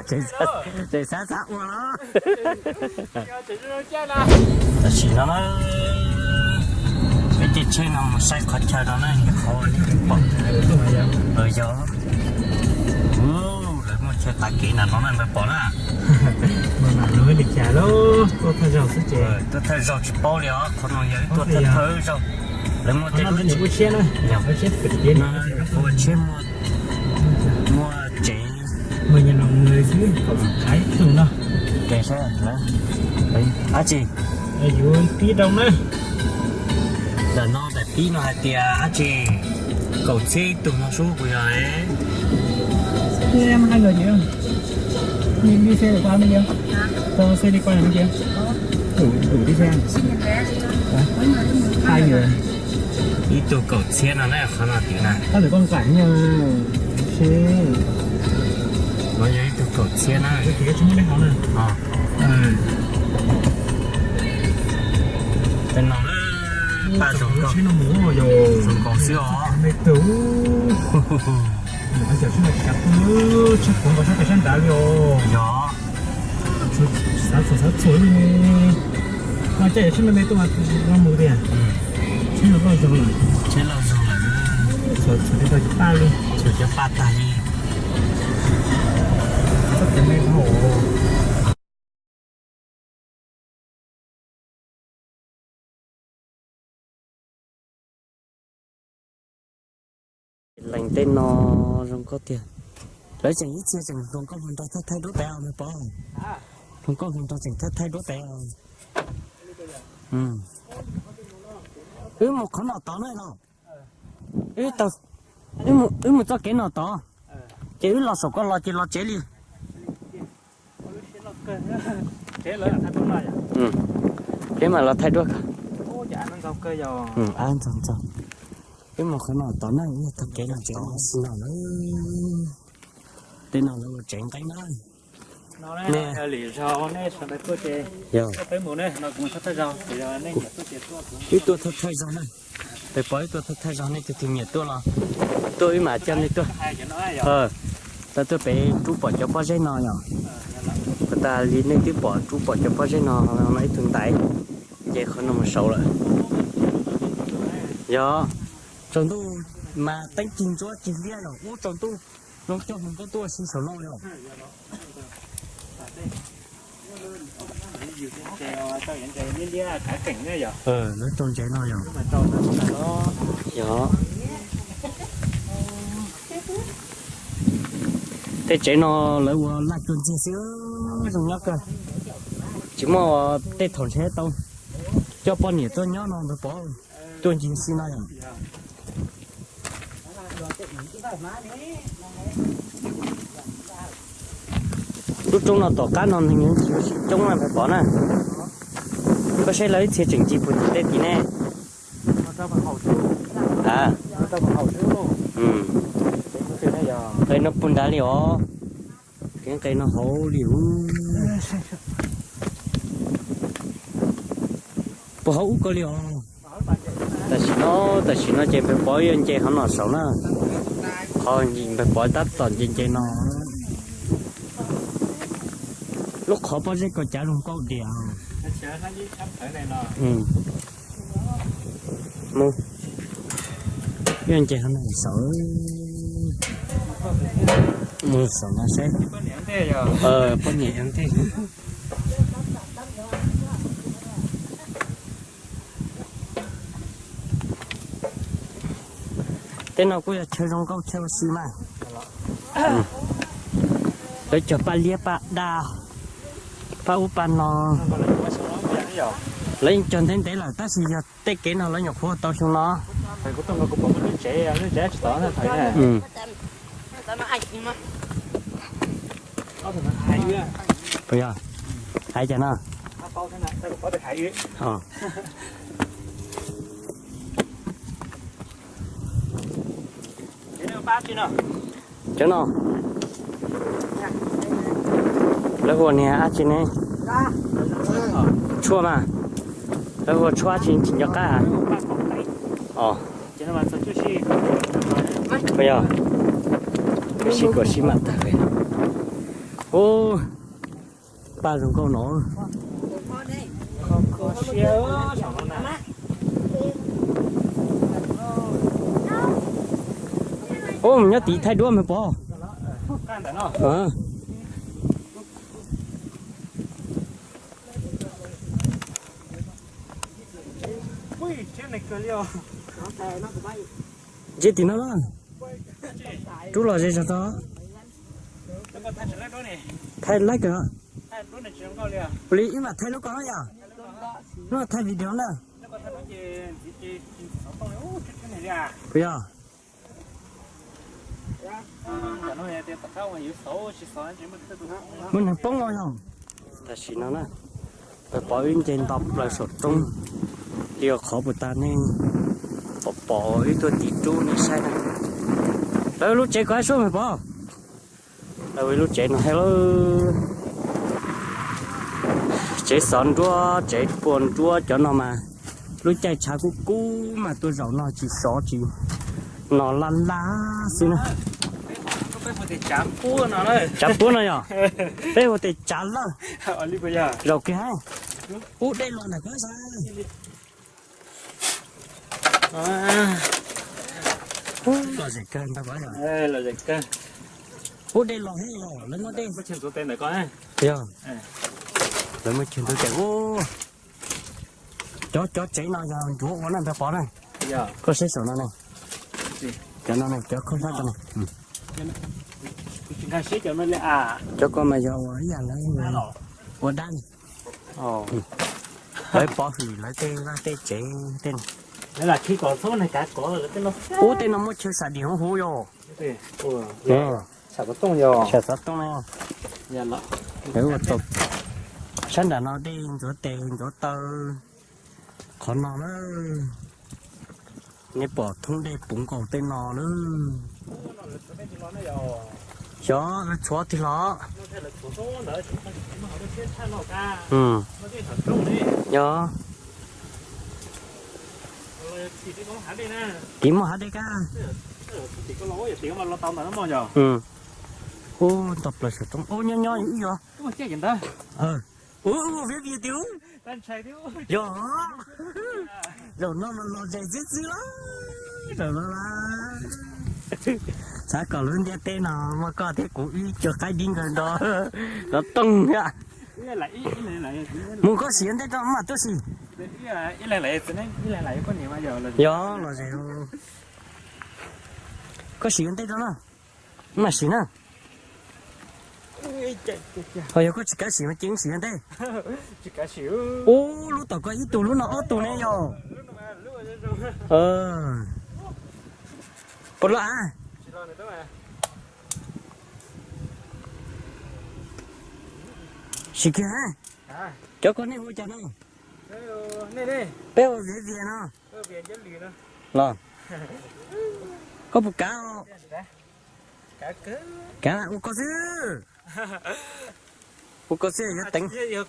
Tseem xav xav ua los. Tam sim no na, peb caij tsheb no mus saib qhov chaw no na, qhov pom. Yog, lawv muaj chaw tav kev nram no na, npawg Pov na. Tuaj thawj zaug xwb ces, tuaj thawj zaug tsis paub li os, qhov no yog ib tuaj thawj zaug. Lawv muaj tej lub tsev, ua tsheb, ua tsheb muaj tsev, muaj nyob no xwb, kaum txhiab tug no. Dab tsi? Yuav pib rau na. Ntawm no daim pib no hais tias dab tsi? Kaum txhiab ib tug no sub puas yog? Hai người chị ơi. Đi, đi xe được qua bên kia. Cho xe đi qua bên kia. Đủ, đủ đi xe. Hai người. Ib tug kaum txhiab no na, qhov no tim na. Có thể con rảnh nha. Xí. No yog ib tug kaum txhiab na. Cái kia chúng nó lấy hỏng nè. Tes no paj zoo nkauj, zoo nkauj xwb os. Tsheb khoom nkaus sab pem sab nrad li os. Yog. Xav txhuam xav txhuam li ne. No coj yog tsheb me me tuaj mas no mus tiag. Tsheb no loj zog lawm. Tsheb loj zog lawm. Txhuam txhuam cov paj li. Txhuam cov paj tag li. Txhob cov me dhau. Leej tej no zoo nkauj tiag. Lawv tseem ib txhia tseem hluas nkauj hluas nraug thaij thaij duab tes os npawg Pov. Hluas nkauj hluas nraug tseem thaij thaij duab tes os. Wb mus qhov no tod na los. Wb mus txoj kev no tod. Ces wb los saum ko los ces los tsev li. Kev mam los thaij duab ko. Wb mus qhov no tod na, wb tau kev los tsev no xwb no. Tej no lawv ua tsev nqeeb na. Yog, wb tuaj thawj thawj zaug na. Npawg Pov wb tuaj thawj thawj zaug, nej tus twg nyiam tuaj los tuaj wb mam coj nej tuaj. Tau tuaj pem rub pom cov pob zeb no yom. Kom tas li nej twb pom rub pom cov pob zeb no, no ib tug ntaiv nce qhov no mus saud lawm. Yog, tsaus ntuj mas teeb cig ntsuab cig liab los ub tsaus ntuj zoo coj hluas nkauj tuaj si saum no li os. Lawv rau ntsev no yog. Yog. Tej tsev no lawv ua laj cuag ntxiag xwb, zoo nyob kawg. Tsis muaj tej thaum ntshe tau coj poj niam tuaj nyob no npawg Pov, tuaj ncig xwb no yom. Lub roob no tom qab no neeg tsis coob na npawg Pov na. Koj saib lawv ib txhia tseem ncig puag tim tej tid ne. Nqe no puag nrad li os. Kev nqe no hauv li ub. Puag hauv ub ko li os. Tam sim no, tam sim no ces npawg Pov yuav nce qhov no saud na. Qhov npawg Pov tab tom nce nce no. Lub qhov pob zeb ko cav zoo nkauj diam. Mus, yuav nce qhov no saud. Mus saum no seb. Poj niam ntej. Tej no kuj yog chaw zoo nkauj chaw ua si mas. Lawv cog paj liab paj daj, paj ub paj no. Lawv yeej cog ntev ntev lawm tab sis yog tej kev no lawv nyuam qhuav tau xyoo no. Puas yog? Hais cas no? Cov no, lawv hu ua niag dab tsi ne? Tshuaj mas, lawv hu ua tshuaj dab tsi tsis nco qab. Os, puas yog? Sib kom sib mam tag li. Ub, paj zoo nkauj no. Ub, nyob tid thaij duab mas pog. Ntsib tim no na. Rub los ze zog tso. Thaij laib kawg. Ua li ib mam thaij lub ko na yom. Lub thaij video na. Puas yog? Muaj neeg poob los yog? Tam sim no na, peb pom wb nce nto plaws saum roob, li qhov puas tas nej pom pom wb tuaj tiv rub nej saib na. Lawv lub tsev ko hab suab mas pom. Lawv lub tsev no hab lawm. Tsev xov nruab, tsev pua nruab cov no mas lub caij tshav kub kub mas tuaj zaum no tsis sov tsis, no laj laj xwb na. Tsav puab no yog? Peb hu tias tsav lawj. Zaum kiag hab. Ub, dej los ntawm ko sav. Lom zem kawg ntag. Ub, dej los hab, lawv muab dej. Yog, lawv muab chaw ntub tes ub. Cov, cov tsev no yog ncuav ua na npawg Pov na. Koj saib saum no na. Cov no na, cov khaub hlab ko na. Cov ko mas yog ua ib yam lawv ua dab. Lawv pov hwm lawv tej vaj tej tsev tej. Ub, tej no muaj chaw xam dim huv huv yog. Xov tooj na. Lawv ua tau sab nram no dej ntxuav tes ntxuav taw. Qhov no na, nej pom thoob dej puv nkaus tej no na. Xyov lawv tshuav tig los. Yog. Tim muaj hav dej kab. Ub, nto plaws saum roob ub, nyob nyob ib yog. Ub, viv viv tim ub. Yog, zaum no mas los zem txwb txwb lawm. Zaum no xav kom lub ntiaj teb no muaj koj thiab kuv ib co qaib dib nkawd nrov, nrov toog. Mus koj sim ua ntej rau mam tuaj sim. Yog los zem. Koj sim ua ntej rau na, mam sim na. Ho yog koj tsis kav sim mas cia wb sim ua ntej. Ub, lub tom ko ib tug, lub no ob tug ne yog. Puas loj a? Sim kiag. Cov ko nej hu ua cas no? Peb hu ua Viav Vias no. Los, koj puas kav? Kav, ua koj xwb. Ua koj xwb yuav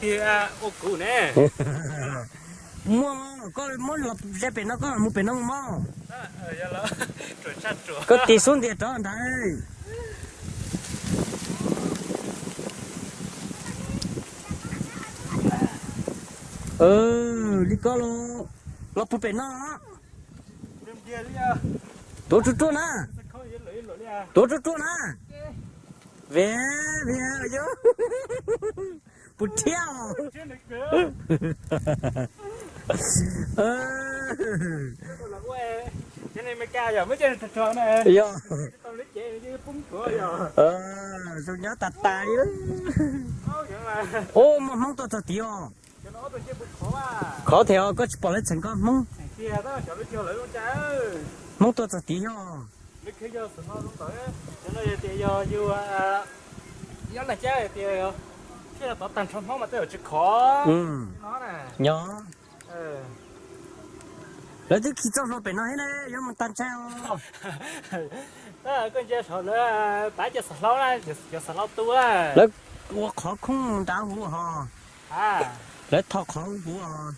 teev. Muaj, koj muab los ze pem no, koj mus pem no mus mog. Koj tig xub ntiag rov ntawd. Li ko los, los puag pem no. Tuav ruaj ruaj na. Tuav ruaj ruaj na. Ve, ve, puas thiab os. Yog, zoo nyob tas tas li. Ub, muaj Hmoob tuaj txog tid os. Khov thiab os, koj tsis pom lawv txheem koj Hmoob. Hmoob tuaj txog tid yog. Yog, lawv twb khi txoj hlua pem no thiab ne, yuav mus tag ntshe os. Koj ntsia saum lawv pav cov xav hlau na, cov xav hlau tu. Lawv ua qhov khoob nrad huv hos. Lawv tho qhov huv os.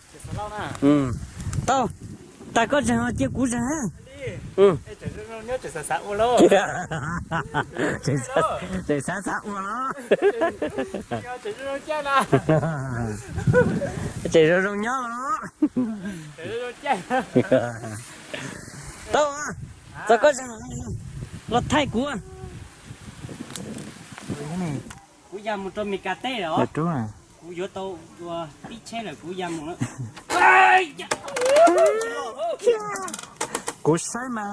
Tau, tas koj zeeg los cia kuv zeeg. Ub, tseem xav xav ua los? Tseem xav xav ua los? Tseem zoo zoo nyob los? Tau, txog koj los thaij kuv. Kuv ya mus rau Meskas teb los? Kuv yuav tau ua tib tsheb lawm kuv ya mus. Kuv saib mas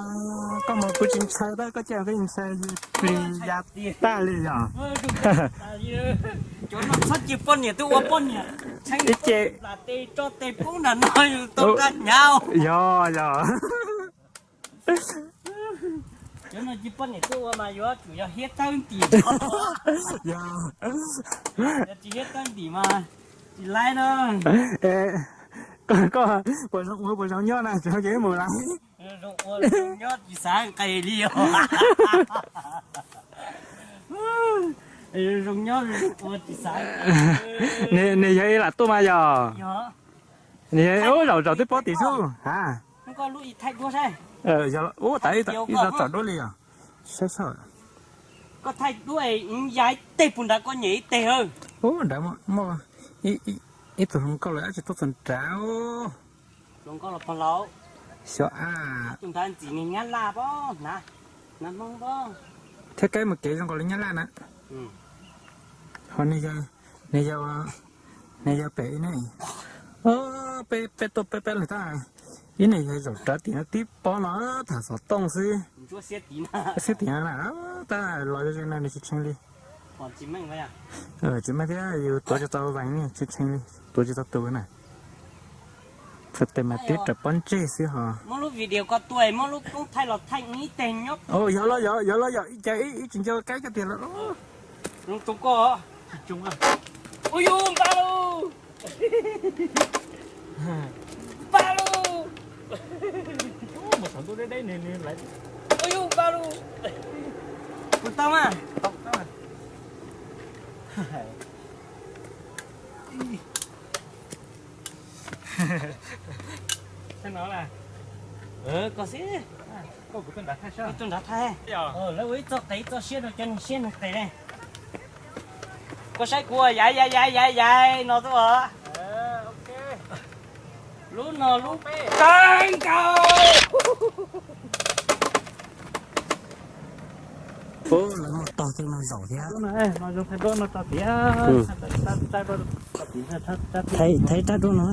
koj mus kuv tsis ntshai tab, koj cia koj ntshai plig ya tag li yog. Cov no txhob cia poj niam tuaj ua poj niam, ib ce plam tes tso tes poob nram no yus tau rab hnyav. Yog, yog. Cov no cia poj niam tuaj ua mas yuav tsum yog hiab tawb ntim. Yog tsis hiab tawb ntim mas tsis laib na. Koj puas zoo ua puas zoo nyob na, tsis zoo ces mus lawm. Zoo ua zoo nyob tsis xav nqes li os. Zoo nyob ua tsis xav. Nws yog ib lam tuaj mas yog. Nws yog ub zaum zaum twb pob tim xub ha. Ub tas ib tau tsom duab li os. Saib saib. Koj thaij duab ya ib teg puag nrad koj nyem ib teg. Ub nrad muaj ib tug hluas nkauj los dab tsi tuaj txog nrad. Hluas nkauj los pog laus? Xyov a. Tus nrad ntxim niag Nyab Laj pob, hnav Hmoob pob. Thiab kaib mus kev zoo nkaus li Nyab Laj na. Ho nws yog, nws yog pem ib ne. Peb, peb tuaj peb peb lawm tab. Ib ne yog zaum rawv tim no tib pob no tham xov tooj xwb. Xiab tim na, tab los zoo no nws tsis tshee li. Tsis meej thiab yus tuav tsis tau vees ne, tsis tshee li, tuav tsis tau tus na. Txhais tes mas tib raws pob ntseg xwb ho. Muab lub video ko tua, muab lub koob thaij los thaij ib teg nyob. Yog los yog, yog los yog, ib ce ib tsis nco kaib koj tiag los. Zoo tsoo koj. Ui yus, npaj lauj. Npaj lauj. Ui yus, npaj lauj. Kuv tau mas. Koj xwb. Koj tuaj nrad thaij, lawv ua ib txoj qes ib txoj siab rau cov neeg siab neeg qes ne. Koj saib kuv yaiv yaiv yaiv yaiv yaiv no xwb os. Lub no lub kawg nkaus. Ub, lawv muaj tog tej no zaum thiab. Thaij rab duab no.